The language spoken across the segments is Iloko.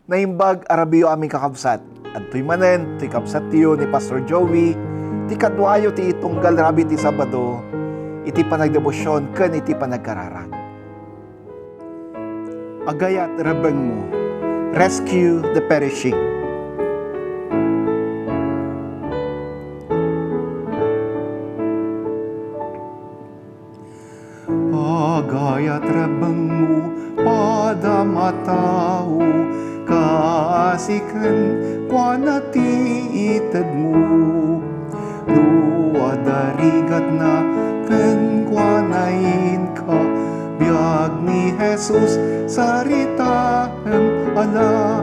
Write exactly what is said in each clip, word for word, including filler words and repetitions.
Naimbag a rabiyo amin, kakabsat. Adtoy manen ti kabsatyo ni Pastor Joey, ti kaduayo ti itunggal rabii ti Sabado iti panagdebosion ken iti panagkararag. Agayat rebbengmo, rescue the perishing. Agayat rebbengmo, padam a tao, kaasi kenkuana ti itedmo. No adda rigatna kenkuana inka, biag ni Jesus, saritaem a la.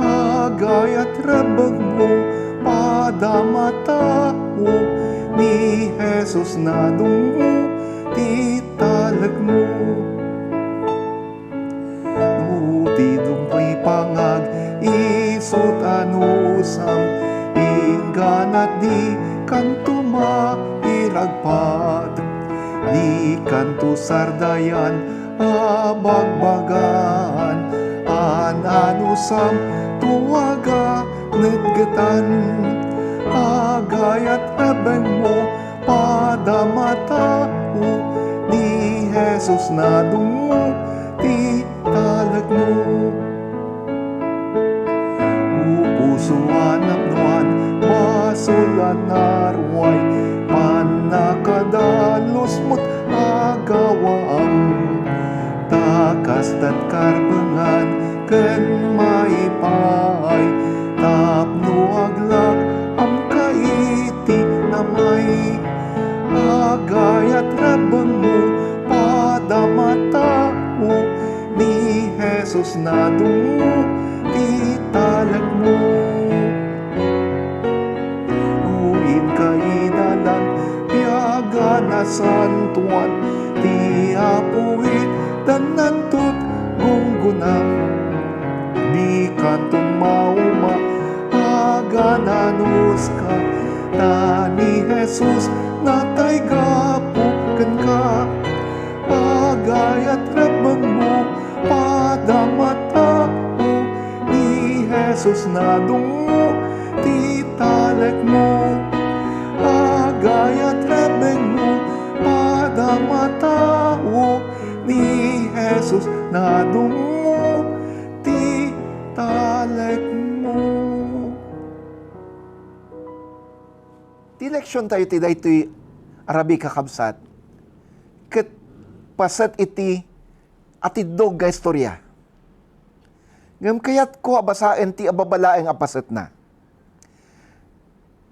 Agayat rebbengmo, padam a tao, ni Jesus nadungmo ti talekmo. No ti dumtoy pangag-isut a nusam, ingganat dikanto mairagpat, dikanto sardayan a bagbagaan, an-anusamto a ganetgetan. Agayat rebbengmo, padam a tao, ni Jesus nadungmo ti talekmo. O puso a napnoan, basol a naruay, pannakadalus met a gawaam. Ta kasta't karbengan ken maipaay, tapno aglak-amka iti namay. Agayat rebbengmo, padam a tao, ni Jesus nadungmo ti talekmo. No inka inalan, biag a nasantoan, ti Apo itdannanto't gunggona. Dikanton mauma, agan-anuska, ta ni Jesus natay gapu kenka. Agayat rebbengmo, padam a tao, ni Jesus nadungmo ti talekmo. Agayat rebbengmo, padam a tao, ni Jesus nadungmo ti talekmo. Ti leksiontayo ti daytoy a rabii, kakabsat, ket paset iti atiddog nga istorya. Ngem kayatko a basaen ti ababain a pasetna.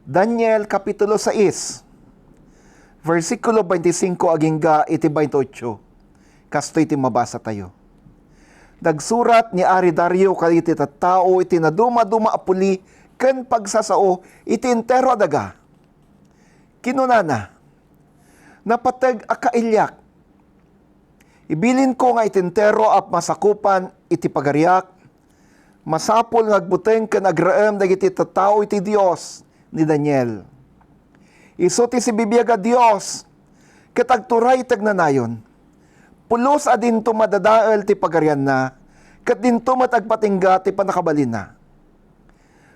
Daniel Kapitulo sais, bersikulo twenty-five agingga iti twenty-eight. Kastoy ti mabasatayo. Nagsurat ni Ari Dario kadagiti tattao iti nadumaduma a puli ken pagsasao iti entero a daga. Kinunana, "Napateg a kailiak, ibilinko nga iti entero a masakupan iti pagariak, masapul nga agbuteng ken agraem dagiti tattao iti Dios ni Daniel. Isu ti sibibiag a Dios ket agturay ti agnanayon. Pulos a dinto madadael ti pagarianna, ket dinto met agpatingga ti pannakabalinna.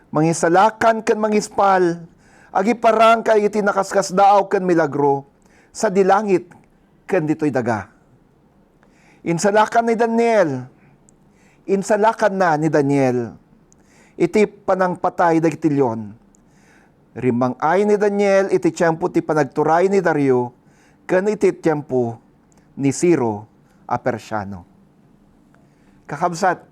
Mangisalakan ken mangispal, agiparang kadagiti nakaskasdaaw ken milagro sadi langit ken ditoy daga." Insalakan ni Daniel, insalakanna ni Daniel iti panangpatay dagiti leon. Rimmang-ay ni Daniel iti tiempo ti panagturay ni Dario ken iti tiempo ni Ciro a Persiano. Kakabsat,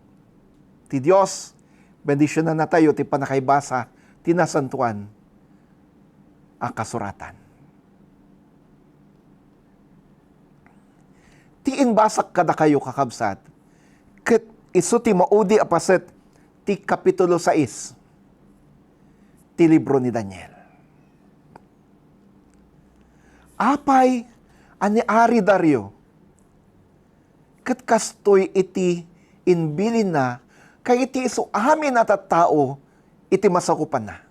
ti Dios, bendisionannatayo ti pannakaibasa ti nasantoan a kasuratan. Ti imbasak kadakayo, kakabsat, ket isu ti maudi a paset ti Kapitulo sais ti libro ni Daniel. Apay a ni Ari Dario ket kastoy iti imbilinna kadagiti isu amin a tattao iti masakupanna.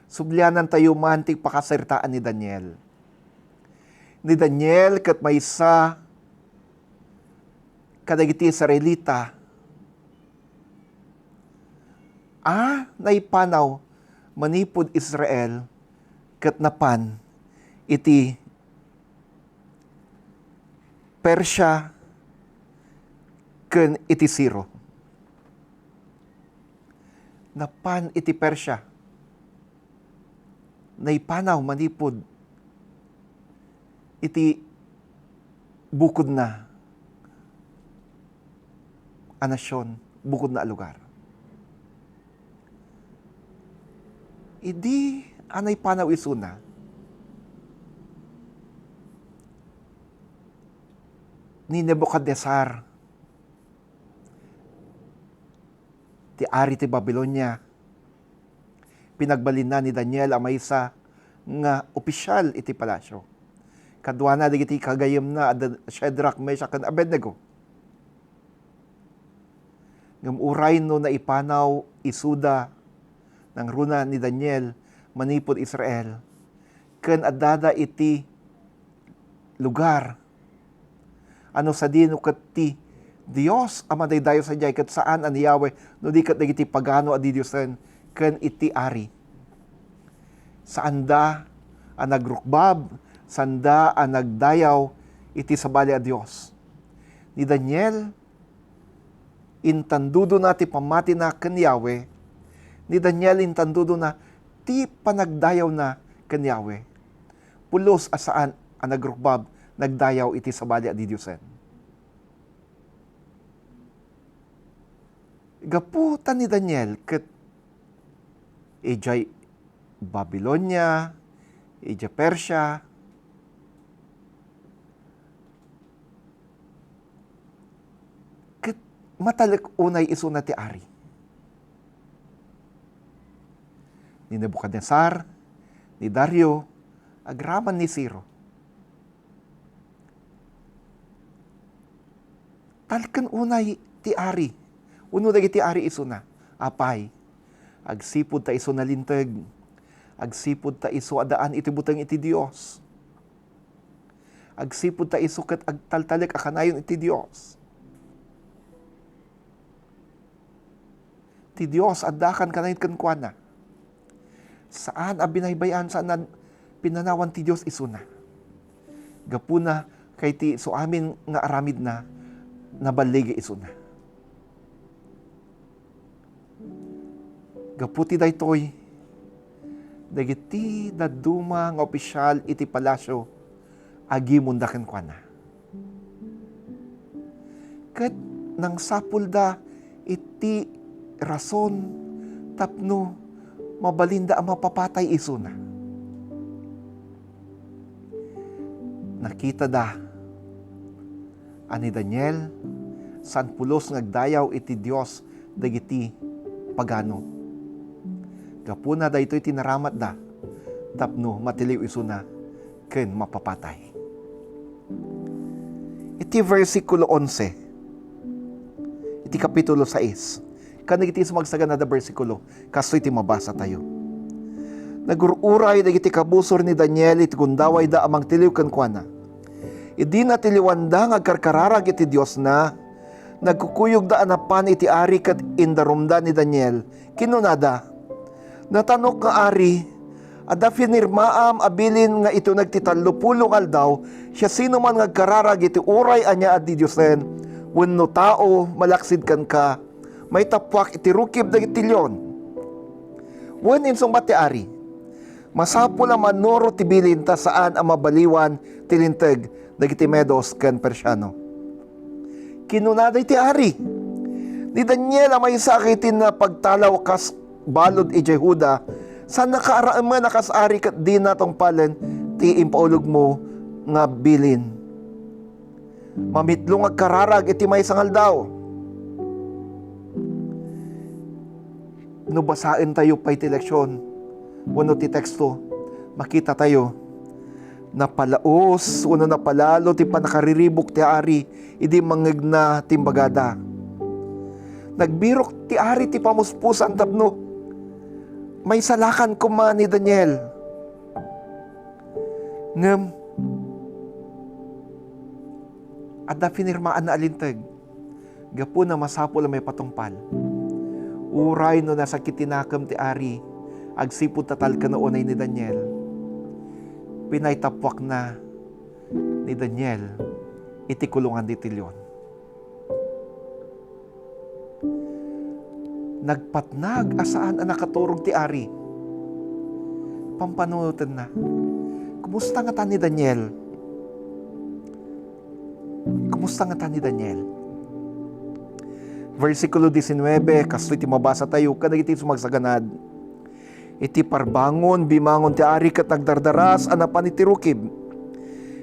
Sublianantayo man ti pakasaritaan ni Daniel. Ni Daniel ket maysa kadagiti Israelita a naipanaw manipud Israel ket napan iti Persia ken iti Ciro. Napan iti Persia, naipanaw manipud iti bukodna a nasion, bukodna a lugar. Idi a naipanaw isuna ni Nebucadnezzar, ti ari ti Babilonia, pinagbalinna ni Daniel a maysa nga opisyal iti palasio. Kaduana dagiti kagayemna a Shadrach, Meshach, ken Abednego. Ngem uray no naipanaw isuda nangruna ni Daniel manipud Israel, ken addada iti lugar a no sadino ket ti Dios a madaydayaw sadiay ket saan a ni Yahweh, no di ket dagiti pagano a didiosen ken iti ari. Saanda a nagrukbab, saanda a nagdayaw iti sabali a Dios. Ni Daniel, intandudona ti pammatina ken Yahweh. Ni Daniel, intandudona ti panagdayawna ken Yahweh. Pulos a saan a nagrukbab, nagdayaw iti sabali a didiosen. Gapu ta ni Daniel ket idiay Babilonia, idiay Persia, ket matalek unay isuna ti ari. Ni Nebuchadnezzar, ni Dario, agraman ni Ciro. Talken unay ti ari, wenno dagiti ari isuna. Apay, agsipud ta isu nalinteg, agsipud ta isu a daan iti buteng iti Dios, agsipud ta isu ket agtaltalek a kanayon iti Dios. Ti Dios, adda kankanayon kenkuana. Saan a binaybay-an, saan a pinanawan ti Dios isuna. Gapuna, kay ti isu amin nga aramidna, naballigi isuna. Gapu ti daytoy, dagiti dadduma nga opisyal iti palasio agimonda kenkuana. Ket nangsapulda iti rason tapno mabalinda a mapapatay isuna. Nakitada a ni Daniel, saan pulos nga agdayaw iti Dios dagiti pagano. Gapuna, daytoy ti naramatda tapno matiliw isuna ken mapapatay. Iti bersikulo onse, iti Kapitulo sais, ken dagiti isu nga agsaganada bersikulo, kastoy ti mabasatayo. Nagur-uray dagiti kabusor ni Daniel iti gundawayda a mangtiliw kenkuana. Idi natiliwanda nga agkarkararag iti diosna, nagkukuyogda a napan iti ari ket indarumda ni Daniel. Kinunada, "Natanok nga ari, adda pinirmaam a bilin nga ituneg ti tallopulo nga aldaw, siasinoman nga agkararag iti uray ania a didiosen wenno tao malaksid kenka, maitappuak iti rukib dagiti leon." Wen, insungbat ti ari, "Masapul a manuro ti bilin ta saan a mabaliwan ti linteg dagiti Medos ken Persiano." Kinuna daytoy ti ari, "Ni Daniel a maysa iti napagtalaw kas balud idiay Juda, saan nakaaraemen a kas ari ket dina tungpalen ti impaulogmo nga bilin. Mamitlo nga agkararag iti maysa nga aldaw." No basaentayo pay ti leksion wenno ti teksto, makitatayo, napalaus wenno napalalo ti pannakariribuk ti ari idi mangngegna ti imbagada. Nagbirok ti ari ti pamuspusan tapno maisalakan koma ni Daniel. Ngem adda pinirmaanna a linteg. Gapuna, masapul a maipatungpal. Uray no nasakit ti nakem ti ari, agsipud ta talkena unay ni Daniel, pinaytappuakna ni Daniel iti kulongan ditoy leon. Nagpatnag a saan a nakaturog ti ari. Pampanunotenna. Kumusta ngata ni Daniel? Kumusta ngata ni Daniel? Versikulo diecinueve, kastoy ti mabasatayo kadagiti sumagsaganad. Iti parbangon, bimangon ti ari ket nagdardaras a napan iti rukib.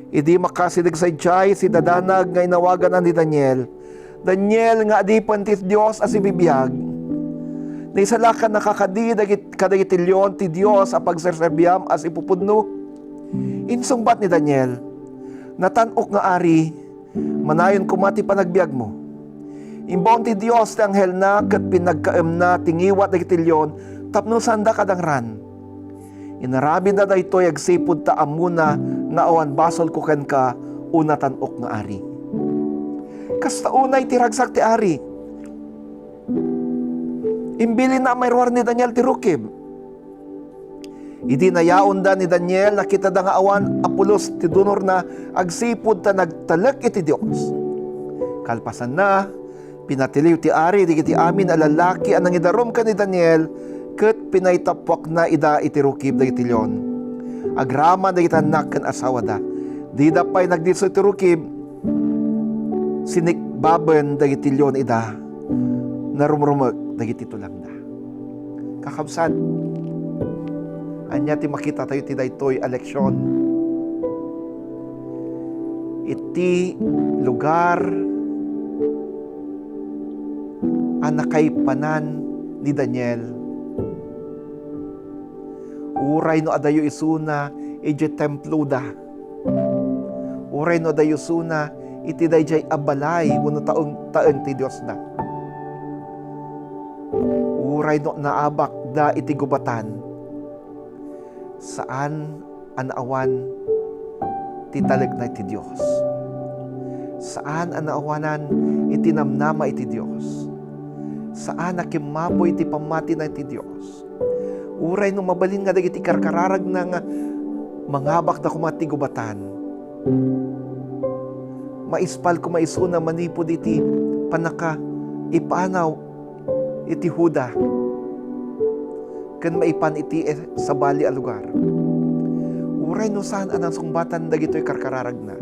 Idi makasideg sadiay, sidadanag nga inawagana ni Daniel. Daniel nga adipen ti Dios a sibibiag. Naisalakannaka kadi dagit-, kadagiti leon ti Dios a pagserserbiam a sipupudno? Insungbat ni Daniel, "Natan-ok nga ari, manayon koma ti panagbiagmo. Imbaon ti Dios ti anghelna ket pinagkaemna ti ngiwat dagiti leon tapno saanda kadangran. Inaramidna daytoy agsipud ta ammona nga awan basolko kenka, o natan-ok nga ari." Kasta unay ti ragsak ti ari. Imbilinna a mairuar ni Daniel ti rukib. Idi nayaonda ni Daniel, nakitada nga awan a pulos ti dunorna agsipud ta nagtalek iti Dios. Kalpasanna, pinatiliw ti ari dagiti amin a lallaki a nangidarum ken ni Daniel, ket pinaytappuakna ida iti rukib dagiti leon. Agraman dagiti annak ken asawada. Dida pay nagdisso iti rukib, sinikbaben dagiti leon ida. Narumrumek dagiti tulangda. Kakabsat, ania ti makitatayo ti daytoy a leksion? Iti lugar a nakaipanan ni Daniel, uray no adayo isuna idiay temploda, uray no adayo isuna iti daydiay a balay wenno taeng-taeng ti diosda, uray no naabakda iti gubatan, saan a naawan ti talekna iti Dios. Saan a naawanan iti namnama iti Dios. Saan a kimmapoy iti pammatina iti Dios. Uray no mabalin nga dagiti karkararagna nga mangabakda koma ti gubatan, maispal koma isuna manipud iti pannakaipanaw iti Juda ken maipan iti sabali a lugar. Uray no saan a nasungbatan dagitoy karkararagna,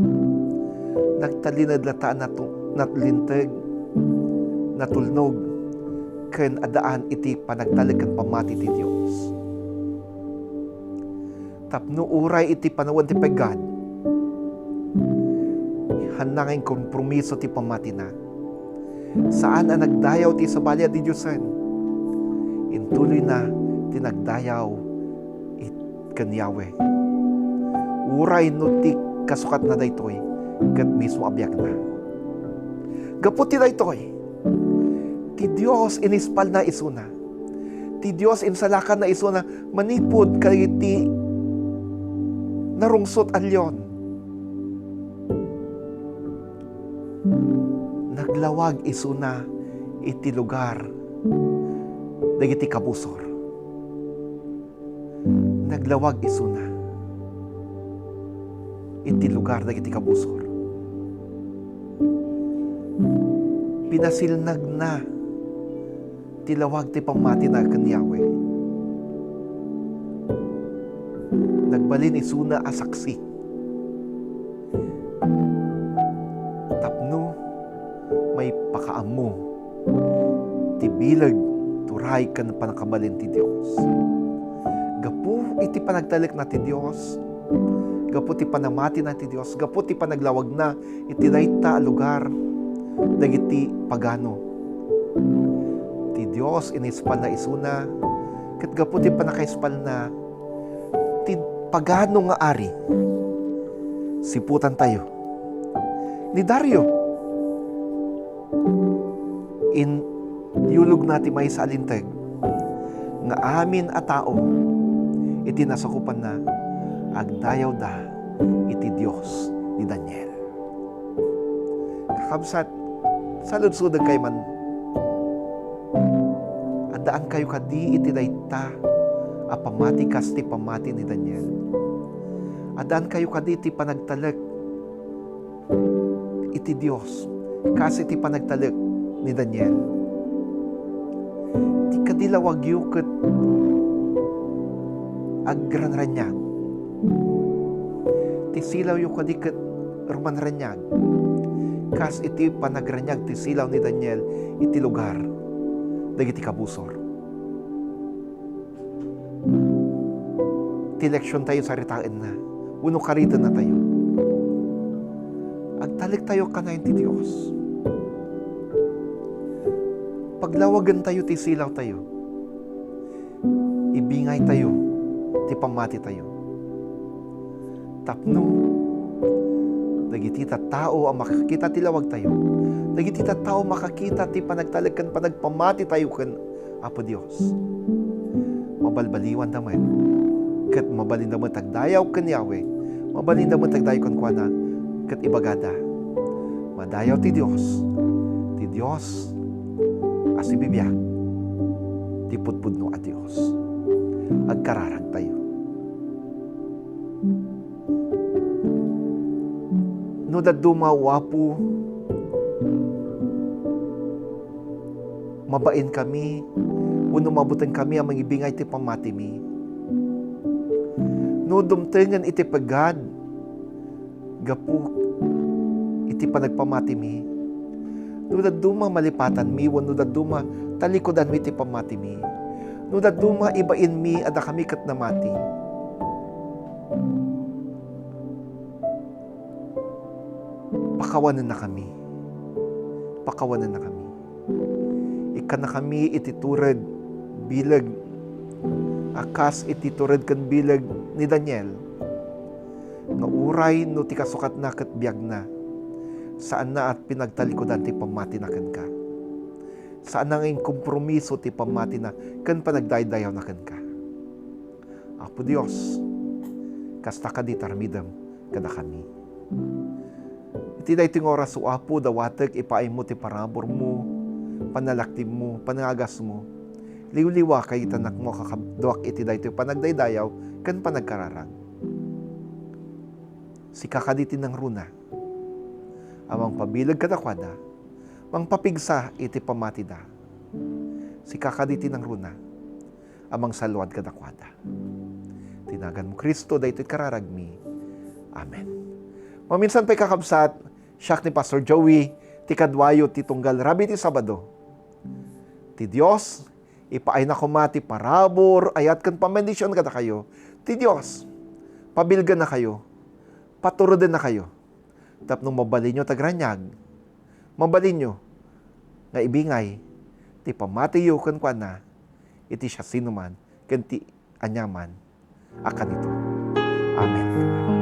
nagtalined latta a natu-, natlinteg, natulnog, ken addaan iti panagtalek ken pammati ti Dios. Tapno uray iti panawen ti peggad, hanna nga inkompromiso ti pammatina. Saan a nagdayaw ti sabali a didiosen. Intuloyna ti nagdayaw it-, ken Yahweh. Uray no ti kasukatna daytoy ket mismo a biagna. Gapu ti daytoy, ti Dios inispalna isuna. Ti Dios insalakanna isuna manipud kadagiti narungsot a leon. Naglawag isuna iti lugar dagiti kabusor. Naglawag isuna iti lugar dagiti kabusor. Pinasilnagna ti lawag ti pammatina ken Yahweh. Nagbalin isuna a saksi tapno maipakaammo ti bileg, turay ken pannakabalin ti Dios. Gapu iti panagtalekna ti Dios, gapu ti panammatina ti Dios, gapu ti panaglawagna iti dayta a lugar dagiti pagano. Ti Dios inispalna isuna, ket gapu ti pannakaispalna ti pagano nga ari, siputantayo ni Dario. Inyulogna ti maysa a linteg nga amin a tao iti nasakupanna agdayawda iti Dios ni Daniel. Kakabsat, saludsodek kay man, Addaankayo kadi iti dayta a pammati kas ti pammati ni Daniel? Addaankayo kadi ti panagtalek iti Dios kas iti panagtalek ni Daniel? Ti kadi lawagyo ket agranraniag. Ti silawyo kadi ket rumanraniag, kas iti panagraniag ti silaw ni Daniel iti lugar dagiti kabusor. Ti leksiontayo saritaenna wenno karitennatayo. Agtalektayo kanayon ti Dios. Paglawagentayo ti silawtayo. Ibingaytayo ti pammatitayo. Tapno dagiti tattao a makakita ti lawagtayo, dagiti tattao a makakita ti panagtalek ken panagpammatitayo ken Apo Dios, mabalbaliwanda met, ket mabalinda met agdayaw ken Yahweh, mabalinda met agdayaw kenkuana, ket ibagada, "Madayaw ti Dios, ti Dios a sibibiag, ti pudpudno a Dios." Agkararagtayo. No dadduma, O Apo, mabainkami, wenno mabutengkami a mangibingay ti pammatimi. No dumtengen iti pegad gapu iti panagpammatimi, no dadduma malipatanmi wenno dadduma talikudanmi ti pammatimi, no dadduma ibainmi a dakami ket namati, pakawanennakami. Pakawanennakami. Ikkannakami iti tured, bileg a kas iti tured ken bileg ni Daniel, nga uray no ti kasukatna ket biagna, saanna a pinagtalikudan ti pammatina kenka. Saanna nga inkompromiso ti pammatina ken panagdaydayawna kenka. Apo Dios, kasta kadi ti aramidem kadakami. Iti daytoy nga oras, O Apo, dawatek, ipaaymo ti paraburmo, panalaknibmo, panangagasmo. Liwliwaka iti annakmo a kakaduak iti daytoy panagdaydayaw ken panagkararag. Sika kadi ti nangruna a mangpabileg kadakuada, mangpapigsa iti pammatida. Sika kadi ti nangruna a mangsalluad kadakuada. Ti naganmo, Cristo, daytoy kararagmi. Amen. Maminsan pay, kakabsat, siak ni Pastor Joey, ti kaduayo ti tunggal rabii ti Sabado. Ti Dios, ipaayna koma ti parabur, ayat ken pammendision kadakayo. Ti Dios, pabilgennakayo, paturedennakayo, tapno mabalinyo ti agraniag, mabalinyo nga ibingay ti pammatiyo kenkuana iti siasinoman ken ti aniaman a kanito. Amen.